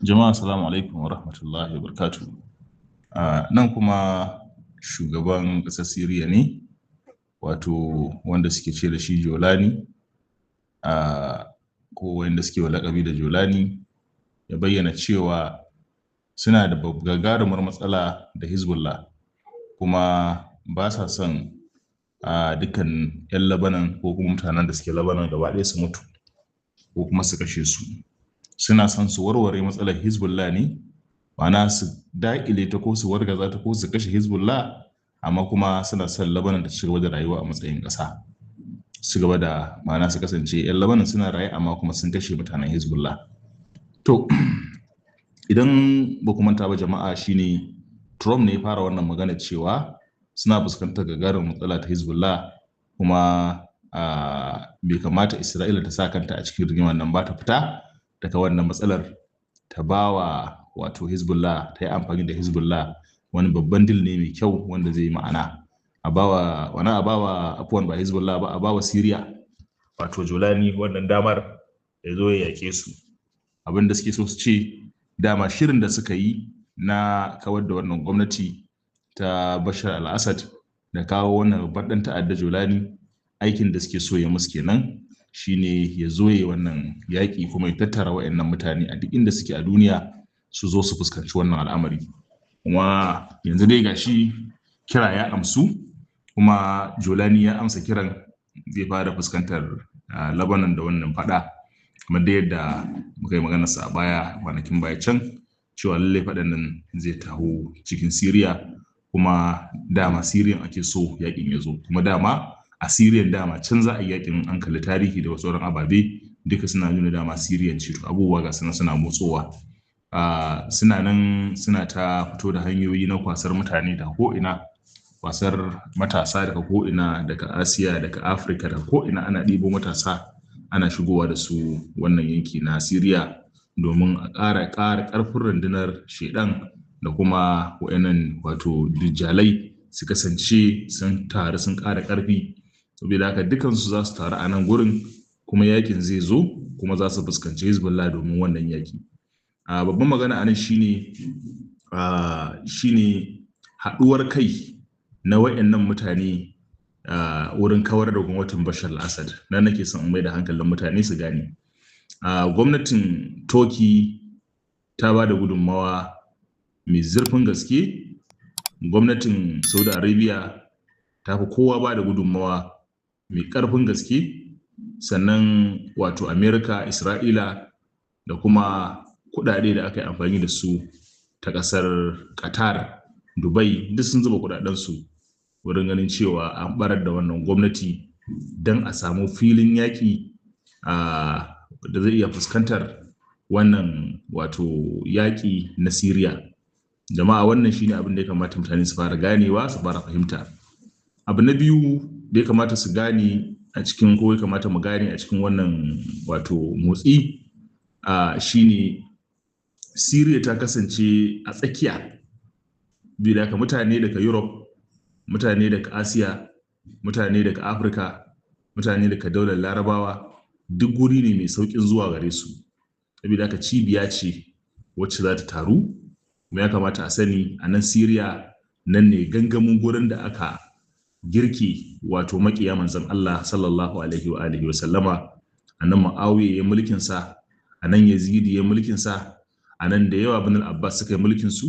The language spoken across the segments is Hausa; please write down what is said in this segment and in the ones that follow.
Jama'a, assalamu alaikum wa rahmatullahi wa barakatuh. Nan kuma shugaban ƙasar Siriya ne, wato wanda suke ce da shi Jolani, ko wanda suke wa laƙabi da Jolani, ya bayyana cewa suna da gagarumar matsala da Hezbollah, kuma ba sa son dukkan 'yan Lebanon ko kuma mutanen da suke Lebanon gaba ɗaya su mutu ko kuma su kashe su. Suna son su warware matsalar Hezbollah ne, ma'ana su daƙile ta ko su wargaza ta ko su kashe Hezbollah, amma kuma suna son Lebanon ta ci gaba da rayuwa a matsayin ƙasa. Su gaba da, ma'ana su kasance 'yan Lebanon suna raye, amma kuma sun kashe mutanen Hezbollah. To, idan ba ku manta ba jama'a, shine Trump ne ya fara wannan magana cewa suna fuskantar gagarumin matsala ta Hezbollah, kuma bai kamata Isra'ila ta sa kanta a cikin rigimar nan ba, ta fita daga wannan matsalar, ta ba wa wato Hezbollah, ta yi amfani da Hezbollah. Wani babban deal ne mai kyau wanda zai yi ma'ana. A bawa wani, a bawa, afuwan, ba Hezbollah ba, a bawa Syria, wato Jolani, wannan damar ya zo ya yake su. Abin da suke so su ce, dama shirin da suka yi na kawar da wannan gwamnati ta Bashar al-Assad da kawo wannan babban ɗan ta'adda Jolani, aikin da suke so ya musu kenan, shine ya zo ya wannan yaƙi kuma ya tattara wa'annan mutane a duk inda suke a duniya su zo su fuskanci wannan al'amari. Kuma yanzu dai gashi kira ya amsu, kuma Jolani ya amsa kiran, zai fara fuskantar Lebanon da wannan fada, kamar da yadda muka yi maganarsa a baya, kwanakin baya can, cewa lallai faɗan nan zai taho cikin Syria, kuma dama Syrian ake so yakin ya zo, kuma dama a Syrian dama can za a yi yakin. An kalli tarihi da wasu sauran ababe, duka suna nuna dama Syrian ce. To, abubuwa ga suna suna motsowa, suna nan suna ta fito da hanyoyi na kwasar mutane daga ko'ina, kwasar matasa daga ko'ina, daga Asiya, daga Afirka, daga ko'ina, ana ɗibo matasa ana shigowa da su wannan yanki na Syria domin a ƙara ƙara ƙarfin rundunar shedan da kuma wa'annan wato dijjalai su kasance sun taru, sun ƙara ƙarfi. Saboda haka dukansu za su taru a nan gurin, kuma yakin zai zo, kuma za su fuskanci Hezbollah domin wannan yaki. A babban magana anan shine haɗuwar kai na wayannan mutane wurin kawar da gwamnatin Bashar al-Assad. Nan nake son in mai da hankalin mutane su gane. Gwamnatin Turkey ta ba da gudunmawa mai zurfin gaske, gwamnatin Saudi Arabia ta fi kowa ba da gudunmawa mai ƙarfin gaske, sannan wato America, Isra'ila, da kuma kuɗaɗe da aka yi amfani da su ta ƙasar Qatar, Dubai, duk sun zuba kuɗaɗensu wurin ganin cewa an barar da wannan gwamnati don a samu filin yaƙi da zai iya fuskantar wannan wato yaƙi na Syria. Jama'a, wannan shine abin da ya kamata mutane su fara ganewa, su fara fahimta. Abu na biyu da ya kamata su gane a cikin, ko ya kamata mu gane a cikin wannan wato motsi, shine Syria ta kasance a tsakiya biyu da haka mutane daga Europe, mutane daga Asiya, mutane daga Afirka, mutane daga daular Larabawa, duk guri ne mai sauƙin zuwa gare su, saboda haka cibiya ce wacce za ta taru. Kuma ya kamata a sani, a nan Syria nan ne gangamin gurin da aka girki wato makiya manzon Allah sallallahu alaihi wa alihi wa sallama. A nan Muawiya ya mulkin sa, a nan Yazidi ya mulkin sa, a nan da yawa Ibn Abbas suka yi mulkin su.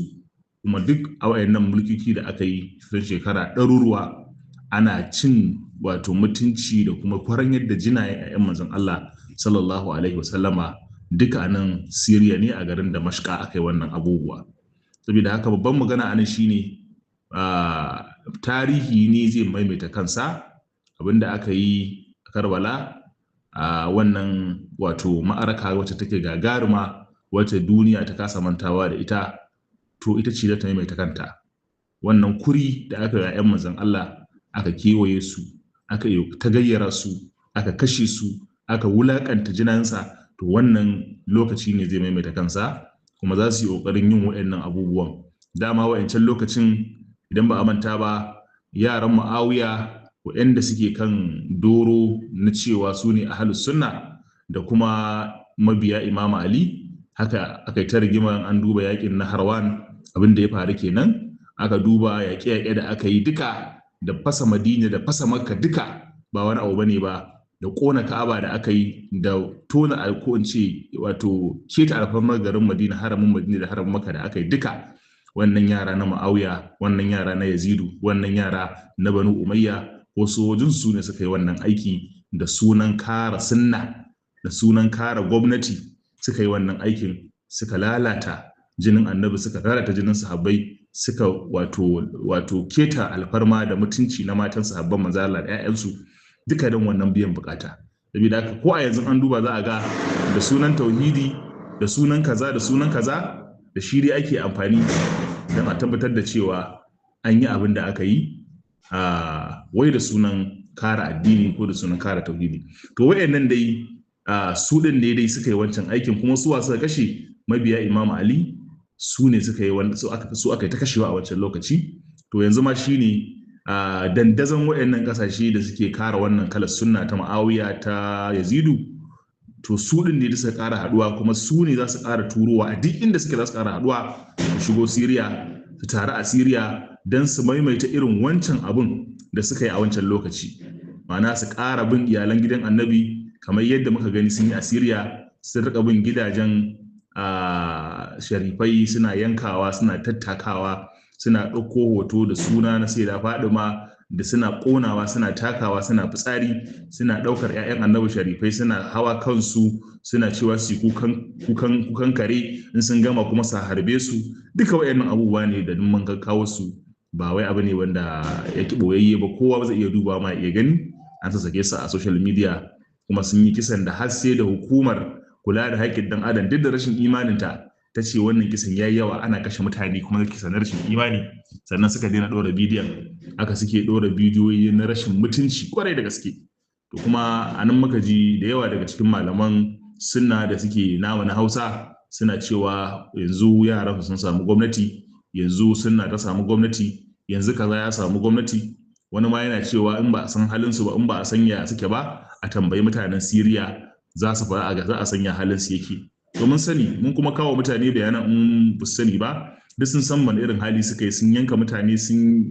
Kuma duk a wayannan mulkiki da aka yi tun shekara ɗaruruwa, ana cin wato mutunci da kuma kwaran yadda jinayen ƴaƴan manzon Allah sallallahu alaihi wa sallama, duka a nan Syria ne, a garin Damashqa aka yi wannan abubuwa. Saboda haka babban magana a nan shine tarihi ne zai maimaita kansa. Abinda aka yi a Karbala, a wannan wato ma'araka wacce take gagaruma, wacce duniya ta kasa mantawa da ita, to ita ce ta maimaita kanta. Wannan kuri da aka yi 'yan manzon Allah, aka kewaye su, aka ta gayyara su, aka kashe su, aka wulakanta jinansa, to wannan lokaci ne zai maimaita kansa, kuma za su yi ƙoƙarin yin waɗannan abubuwan. Dama wa'ancan lokacin, idan ba a manta ba, yaran Mu'awiya waɗanda suke kan doro na cewa su ne ahlus sunna da kuma mabiya Imam Ali. Haka aka yi ta rigima. An duba yakin na Harwan, abin da ya faru kenan. Aka duba yaƙe-yaƙe da aka yi duka, da fasa Madina da fasa Makka, duka ba wani abu bane ba, da ƙona Ka'aba da aka yi, da tona, ko in ce wato keta alfarmar garin Madina, haramin Madina da haramin Makka da aka yi, duka wannan yara na Muawiya, wannan yara na Yazidu, wannan yara na Banu Umayya ko sojin su ne suka yi wannan aiki da sunan kara sunna, da sunan kara gwamnati. Suka yi wannan aikin, suka lalata jinin Annabi, suka lalata jinin sahabbai, suka wato keta alfarma da mutunci na matan sahabban manzo Allah da 'ya'yansu, duka don wannan biyan bukata. Saboda haka ko a yanzu an duba za a ga da sunan tauhidi, da sunan kaza, da sunan kaza, da shi dai ake amfani don a tabbatar da cewa an yi abin da aka yi, a wai da sunan kare addini ko da sunan kare tauhidi. To wayannan dai su din ne dai suka yi wancan aikin. Kuma su suka kashe mabiya Imam Ali, su ne suka yi, su aka yi ta kashewa a wancan lokaci. To yanzu ma shine dandazon waɗannan ƙasashe da suke kara wannan kalar sunna ta Ma'awiya, ta Yazidu, to su ɗin ne da suka ƙara haɗuwa, kuma su ne za su ƙara turowa a duk inda suke, za su ƙara haɗuwa su shigo Siriya, su taru a Siriya don su maimaita irin wancan abun da suka yi a wancan lokaci, ma'ana su ƙara bin iyalan gidan Annabi kamar yadda muka gani sun yi a Siriya. Sun riƙa bin gidajen sharifai, suna yankawa, suna tattakawa, suna ɗauko hoto da suna na Sayyida Fadima da suna ƙonawa, suna takawa, suna fitsari, suna ɗaukar 'ya'yan Annabi sharifai suna hawa kansu, suna cewa su kukan kukan kare, in sun gama kuma su harbe su. Duka wayannan abubuwa ne da mun kawo su, ba wai abu ne wanda ya ki boyayye ba, kowa zai iya duba ma iya gani. An sake su a social media, kuma sun yi kisan da har sai da hukumar kula da haƙƙin ɗan adam, duk da rashin imaninta, ta ce wannan kisan ya yi yawa, ana kashe mutane kuma kisan na rashin imani, sannan suka daina ɗora bidiyon. Aka suke ɗora bidiyoyi na rashin mutunci kwarai da gaske. To kuma a nan muka ji da yawa daga cikin malaman sunna da suke nama na Hausa suna cewa yanzu yaran sun samu gwamnati, yanzu sunna ta samu gwamnati, yanzu kaza ya samu gwamnati. Wani ma yana cewa in ba a san halin su ba, in ba a san ya suke ba, a tambayi mutanen Siriya, za su fara za a sanya halin su yake. To mun sani, mun kuma kawo mutane bayanan in ba su sani ba. Duk sun san wani irin hali suka yi. Sun yanka mutane, sun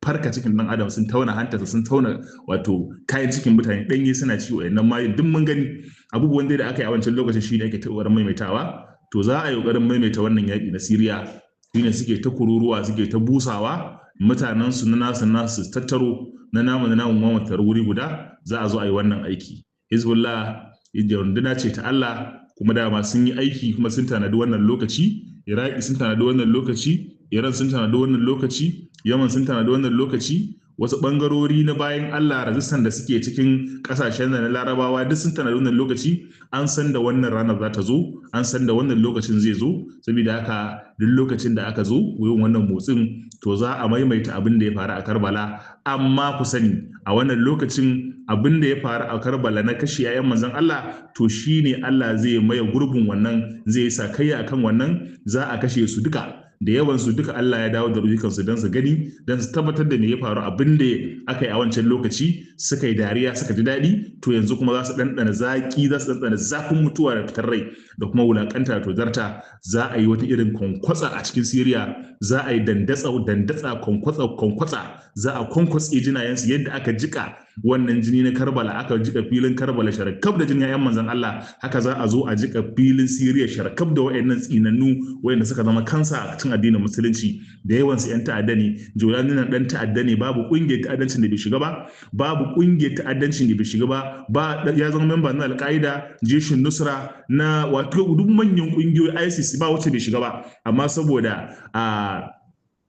farka cikin dan adam, sun tauna hantarsa, sun tauna wato kayan cikin mutane danye suna ci. Wayannan ma duk mun gani. Abubuwan dai da aka yi a wancan lokacin shine ake ta ƙoƙarin maimaitawa. To za a yi ƙoƙarin maimaita wannan yaƙi na Siriya, shine suke ta kururuwa, suke ta busawa mutanen su na nasu nasu tattaro, na namu na namu mu taru wuri guda, za a zo a yi wannan aiki. Hezbollah runduna ce ta Allah, kuma dama sun yi aiki, kuma sun tanadi wannan lokaci. Iraki sun tanadi wannan lokaci, Iran sun tanadi wannan lokaci, Yaman sun tanadi wannan lokaci, wasu bangarori na bayan Allah resistance da suke cikin kasashen na Larabawa duk sun tanadi wannan lokaci. An san da wannan ranar za ta zo, an san da wannan lokacin zai zo. Saboda haka duk lokacin da aka zo wurin wannan motsin, to za a maimaita abin da ya faru a Karbala. Amma ku sani, a wannan lokacin abin da ya faru a Karbala na kashe 'ya'yan manzon Allah, to shine Allah zai maye gurbin wannan, zai yi sakayya akan wannan. Za a kashe su duka, da yawan su duka Allah ya dawo da ruyukansu don su gani, don su tabbatar da me ya faru. Abin da aka yi a wancan lokaci suka yi dariya, suka ji daɗi, to yanzu kuma za su ɗanɗana zaƙi, za su ɗanɗana zafin mutuwa da fitar rai da kuma wulaƙanta da tozarta. Za a yi wata irin kwankwatsa a cikin Siriya, za a yi dandatsa dandatsa, kwankwatsa kwankwatsa, za a kwankwatse jinayensu yadda aka jika wannan jini na Karbala, aka jika filin Karbala sharakab da jinin 'ya'yan manzon Allah, haka za a zo a jika filin Siriya sharakab da wayannan tsinannu, wayanda suka zama kansa a cikin addinin musulunci. Da yawan su 'yan ta'adda ne. Jolani nan dan ta'adda ne, babu kungiyar ta'addancin da bai shiga ba, babu kungiyar ta'addancin da bai shiga ba. Ba ya zama memba na Al-Qaeda, Jeshin Nusra, na wato duk manyan kungiyoyi, ISIS, ba wacce bai shiga ba. Amma saboda a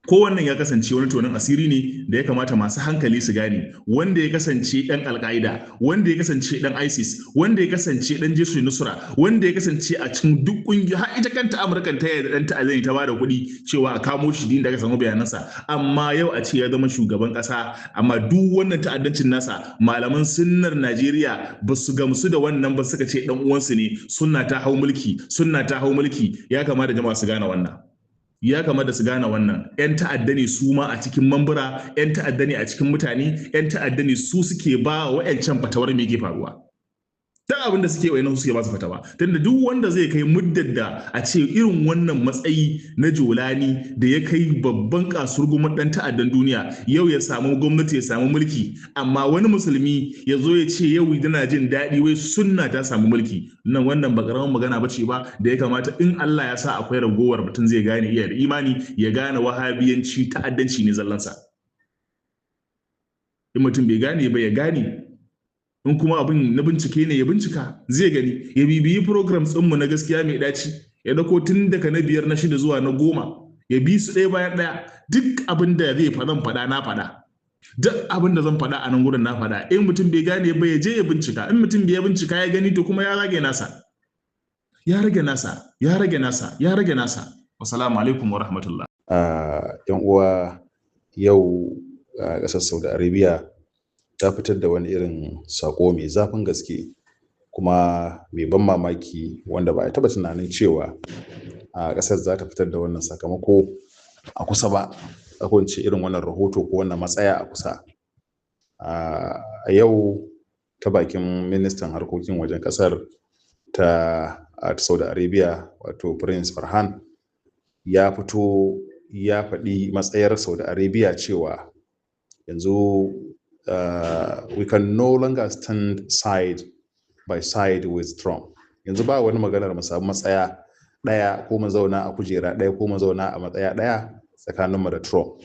kowannan ya kasance wani tonin asiri ne da ya kamata masu hankali su gane, wanda ya kasance dan Alkaida, wanda ya kasance dan ISIS, wanda ya kasance dan Jesu Nusra, wanda ya kasance a cikin duk kungiya, har ita kanta Amurka ta yarda dan ta'adda, ta bada kuɗi cewa a kamo shi din da aka samu bayanansa, amma yau a ce ya zama shugaban ƙasa. Amma duk wannan ta'addancin nasa, malaman sunnar Najeriya ba su gamsu da wannan ba, suka ce dan uwansu ne. Sunna ta hau mulki, sunna ta hau mulki. Ya kamata jama'a su gane wannan, ya kamata su gane wannan. 'Yan ta'adda ne su ma a cikin mambura, 'yan ta'adda ne a cikin mutane, 'yan ta'adda ne su suke ba wa wa'yancan fatawar me ke faruwa. Duk abin da suke wayannan suke ba su fatawa, tunda duk wanda zai kai muddar da a ce irin wannan matsayi na Jolani da ya kai babban kasurgumin dan ta'addan duniya, yau ya samu gwamnati, ya samu mulki, amma wani musulmi ya zo ya ce yau yana jin daɗi wai sunna ta samu mulki nan, wannan ba karamin magana bace ba da ya kamata in Allah ya sa akwai ragowar mutum zai gane, iya da imani, ya gane wahabiyanci ta'addanci ne zallansa. In mutum bai gane ba, ya gane. In kuma abin na bincike ne, ya bincika, zai gani. Ya bibiyi programs ɗinmu na Gaskiya Mai Ɗaci, ya dauko tun daga na 5, na 6 zuwa na 10, ya bi su ɗaya bayan ɗaya. Duk abin da zai faɗan faɗa, na faɗa. Duk abin da zan faɗa a nan gurin, na faɗa. In mutum bai gane ba, ya je ya bincika. In mutum bai bincika ya gani, to kuma ya rage nasa, ya rage nasa, ya rage nasa, ya rage nasa. Wassalamu alaikum wa rahmatullah. Yan uwa, yau a ƙasar Saudi Arabia ta fitar da wani irin sako mai zafin gaske kuma mai ban mamaki, wanda ba a taɓa tunanin cewa a ƙasar za ta fitar da wannan sakamako a kusa ba, ko ce irin wannan rahoto ko wannan matsaya a kusa. A yau, ta bakin ministan harkokin wajen ƙasar ta Saudi Arabia, wato Prince Farhan, ya fito ya faɗi matsayar Saudi Arabia cewa yanzu we can no longer stand side by side with Trump. Yanzu ba wani maganar mu samu matsaya ɗaya ko mu zauna a kujera ɗaya ko mu zauna a matsaya ɗaya tsakaninmu da Trump.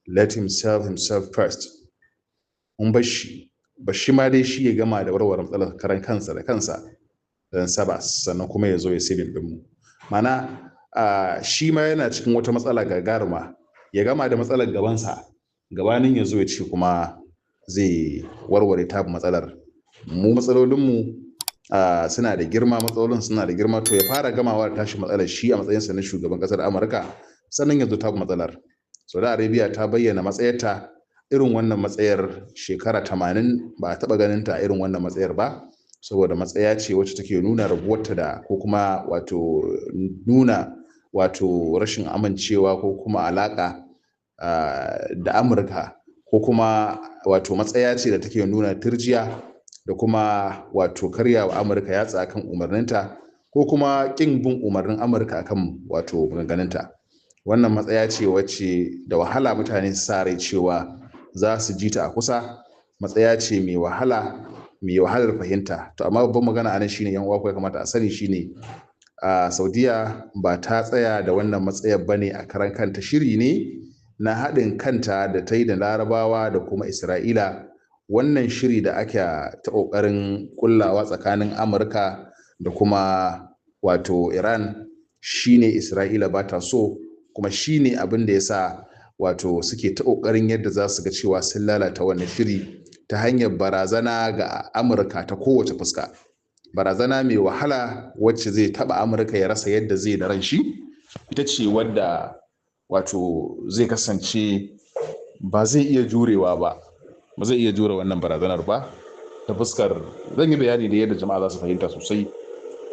Let him save himself first. Mun bar shi, ba shi ma dai shi ya gama da warware matsalar karan kansa da kansa dan saba, sannan kuma ya zo ya saving ɗinmu. Mana shi ma yana cikin wata matsala gagaruma, ya gama da matsalar gabansa gabanin ya zo ya ce kuma zai warware tabu matsalar. Mu matsalolinmu suna da girma, matsalolin suna da girma, to ya fara gamawa da tashi matsalar shi a matsayinsa na shugaban kasar Amurka, sannan ya zo tabu matsalar. Saudi Arabia ta bayyana matsayarta. Irin wannan matsayar shekara 80 ba a taɓa ganin ta irin wannan matsayar ba, saboda matsaya ce wacce take nuna rabuwarta da ko kuma wato nuna wato rashin amincewa ko kuma alaka da Amurka, ko kuma wato matsaya ce da take nuna turjiya da kuma wato karyawa Amurka yatsa akan umarninta, ko kuma kin bin umarnin Amurka akan wato maganganunta. Wannan matsaya ce wacce da wahala mutane su sa rai cewa za su ji ta a kusa. Matsaya ce mai wahala, mai wahalar fahimta. To amma babban magana anan shine, yan uwa, ya kamata a sani shine a Saudiya ba ta tsaya da wannan matsayar bane a karan kanta. Shiri ne na haɗin kanta da ta yi da Larabawa da kuma Isra'ila. Wannan shiri da ake ta ƙoƙarin kullawa tsakanin Amurka da kuma wato Iran shine Isra'ila ba ta so, kuma shine abin da ya sa wato suke ta ƙoƙarin yadda za su ga cewa sun lalata wannan shiri ta hanyar barazana ga Amurka ta kowace fuska, barazana mai wahala wacce zai taɓa Amurka ya rasa yadda zai da ran shi. Ita ce wadda wato zai kasance ba zai iya jurewa ba, ba zai iya jure wannan barazanar ba. Ta fuskar zan yi bayani da yadda jama'a za su fahimta sosai.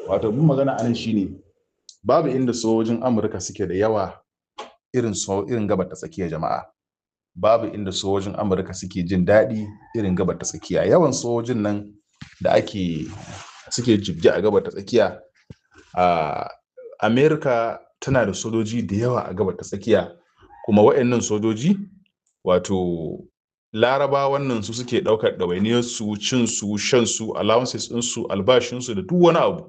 Wato bin magana anan shine, babu inda sojojin Amurka suke da yawa irin so irin Gabar ta Tsakiya. Jama'a, babu inda sojojin Amurka suke jin daɗi irin Gabar ta Tsakiya. Yawan sojojin nan da ake suke jibge a Gabar ta Tsakiya, a Amerika tana da sojoji da yawa a Gabar ta Tsakiya, kuma waɗannan sojoji, wato Larabawan nan, su suke ɗaukar ɗawainiyar su, cin su, shan su, allowances ɗinsu, albashinsu da duk wani abu.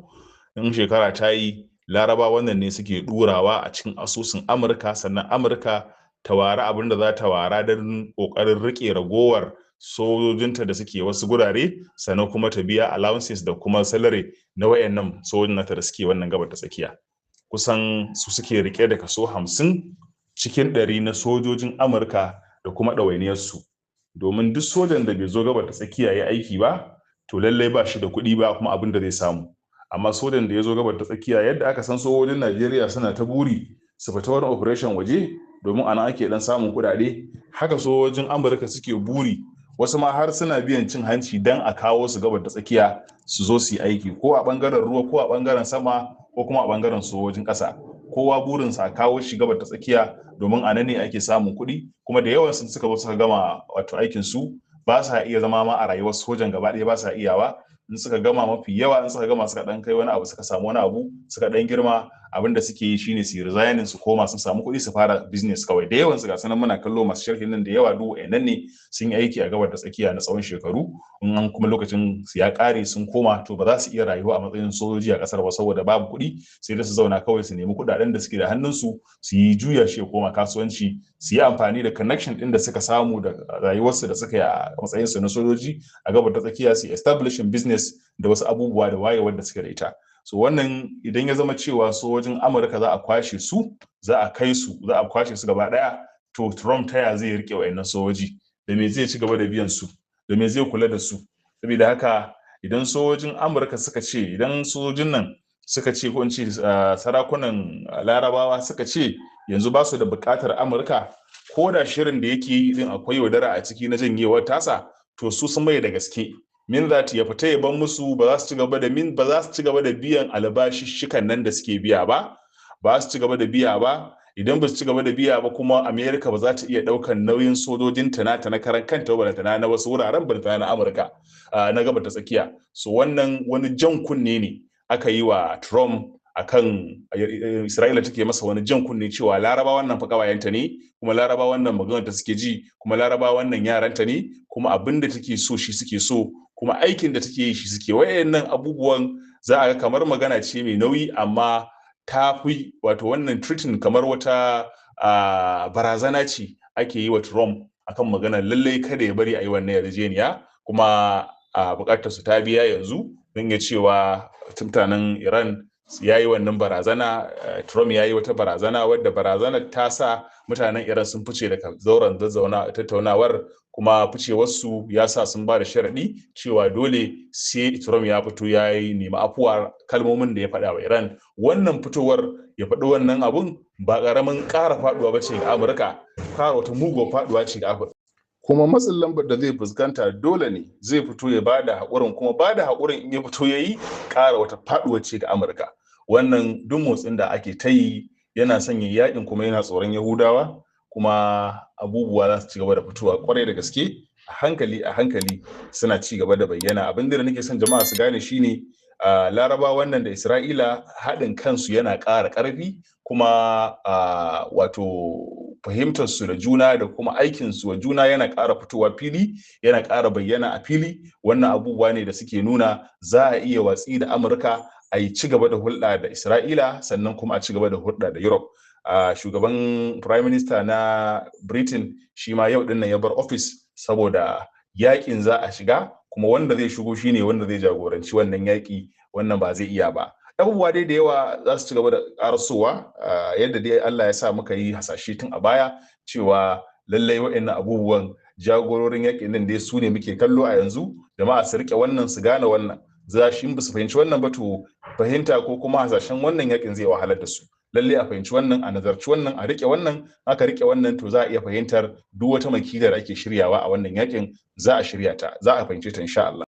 In shekara ta yi, Larabawan nan ne suke ɗurawa a cikin asusun Amurka, sannan Amurka ta wari abin da za ta wara don ƙoƙarin riƙe ragowar sojojinta da suke wasu gurare, sannan kuma ta biya allowances da kuma salary na wayannan sojojin nata da suke wannan Gabar ta Tsakiya. Kusan su suke rike da kaso 50% na sojojin Amurka da kuma ɗawainiyarsu, domin duk sojan da bai zo Gabar ta Tsakiya ya aiki ba, to lallai ba shi da kuɗi ba kuma abin da zai samu. Amma sojan da ya zo Gabar ta Tsakiya, yadda aka san sojojin Najeriya suna ta buri su fita wani operation waje domin ana ake dan samun kuɗaɗe, haka sojojin Amurka suke buri. Wasu ma har suna biyan cin hanci dan a kawo su Gabar ta Tsakiya su zo su yi aiki, ko a bangaren ruwa, ko a bangaren sama, ko kuma a bangaren sojojin ƙasa. Kowa burinsa a kawo shi Gabar ta Tsakiya domin a nan ne ake samun kuɗi. Kuma da yawan sun suka zo suka gama wato aikin su, ba sa iya zama ma a rayuwar sojan gaba ɗaya, ba sa iyawa. In suka gama, mafi yawa in suka gama suka dan kai wani abu, suka samu wani abu, suka dan girma, abin da suke yi shine su resigning, su koma, sun samu kuɗi, su fara business kawai. Da yawan su ga sanan muna kallo, masu sharhin nan da yawa duk wayannan ne sun yi aiki a gabar da tsakiya na tsawon shekaru. In an kuma lokacin su ya kare sun koma, to ba za su iya rayuwa a matsayin sojoji a kasar ba saboda babu kuɗi. Sai dai su zauna kawai su nemi kuɗaɗen da suke da hannunsu, su yi juya shi ya koma kasuwanci, su yi amfani da connection ɗin da suka samu da rayuwarsu da suka yi a matsayinsu na sojoji a gabar ta tsakiya, su establishing business da wasu abubuwa da wayewar da suke da ita. So wannan idan ya zama cewa sojojin Amurka za a kwashe su, za a kai su, za a kwashe su gaba daya, to Trump taya zai rike wayannan sojoji? Da me zai ci gaba da biyan su? Da me zai kula da su? Saboda haka idan sojojin Amurka suka ce, idan sojojin nan suka ce, ko in ce sarakunan Larabawa suka ce yanzu ba su da bukatar Amurka, ko da shirin da yake yi din akwai yaudara a ciki na janyewar tasa, to su sun mai da gaske min that ya fita ya ban musu, ba za su ci gaba da min ba za su ci gaba da biyan albashishikan nan da suke biya ba, ba su ci gaba da biya ba. Idan ba su ci gaba da biya ba kuma, America ba za ta iya daukan nauyin sojojin ta na karan kanta ba, ta na wasu wuraren ba, ta na Amurka na gaba ta tsakiya. So wannan wani jan kunne ne aka yi wa Trump akan Isra'ila take masa wani jan kunne cewa Laraba wannan fa kawayenta ne, kuma Laraba wannan maganar ta suke ji, kuma Laraba wannan yaranta ne, kuma abin da take so shi suke so, kuma aikin da take yi shi suke. Wayannan abubuwan za a ga kamar magana ce mai nauyi, amma ta fi wato wannan treating kamar wata barazana ce ake yi wa Trump akan magana lallai kada ya bari a yi wannan yarjejeniya. Kuma a bukatar su ta biya yanzu don ya cewa mutanen Iran ya yi wannan barazana. Trump ya yi wata barazana wadda barazanar ta sa mutanen Iran sun fice daga zauren tattaunawar, kuma ficewarsu ya sa sun ba da sharaɗi cewa dole sai Trump ya fito ya yi nemi afuwar kalmomin da ya faɗa wa Iran. Wannan fitowar ya faɗi wannan abun ba ƙaramin ƙara faɗuwa ba ce ga Amurka, ƙara wata muguwar faɗuwa ce ga Afirka. Kuma matsin lambar da zai fuskanta, dole ne zai fito ya ba da haƙurin, kuma ba da haƙurin in ya fito ya yi, ƙara wata faɗuwa ce ga Amurka. Wannan duk motsin da ake ta yi, yana sanya yakin kuma yana tsoron Yahudawa, kuma abubuwa za su ci gaba da fitowa kwarai da gaske, a hankali a hankali suna ci gaba da bayyana. Abin da nake son jama'a su gane shine Laraba wannan da Isra'ila haɗin kansu yana ƙara ƙarfi, kuma wato fahimtar su da juna da kuma aikin su wa juna yana ƙara fitowa fili, yana ƙara bayyana a fili. Wannan abubuwa ne da suke nuna za a iya watsi da Amurka, a yi ci gaba da hulɗa da Isra'ila, sannan kuma a ci gaba da hulɗa da Europe. Shugaban Prime Minister na Britain shi ma yau dinnan ya bar office saboda yakin za a shiga, kuma wanda zai shigo shine wanda zai jagoranci wannan yaki, wannan ba zai iya ba. Abubuwa dai da yawa za su ci gaba da karasowa, yadda dai Allah ya sa muka yi hasashe tun a baya cewa lallai waɗannan abubuwan jagororin yakin nan dai su ne muke kallo a yanzu. Jama'a su rike wannan, su gane wannan. Za shi in ba su fahimci wannan ba, to fahimta ko kuma hasashen wannan yakin zai wahalar da su. Lalle a fahimci wannan, a nazarci wannan, a rike wannan. Aka rike wannan, to za a iya fahimtar duk wata makida da ake shiryawa a wannan yakin, za a shirya ta, za a fahimce ta insha Allah.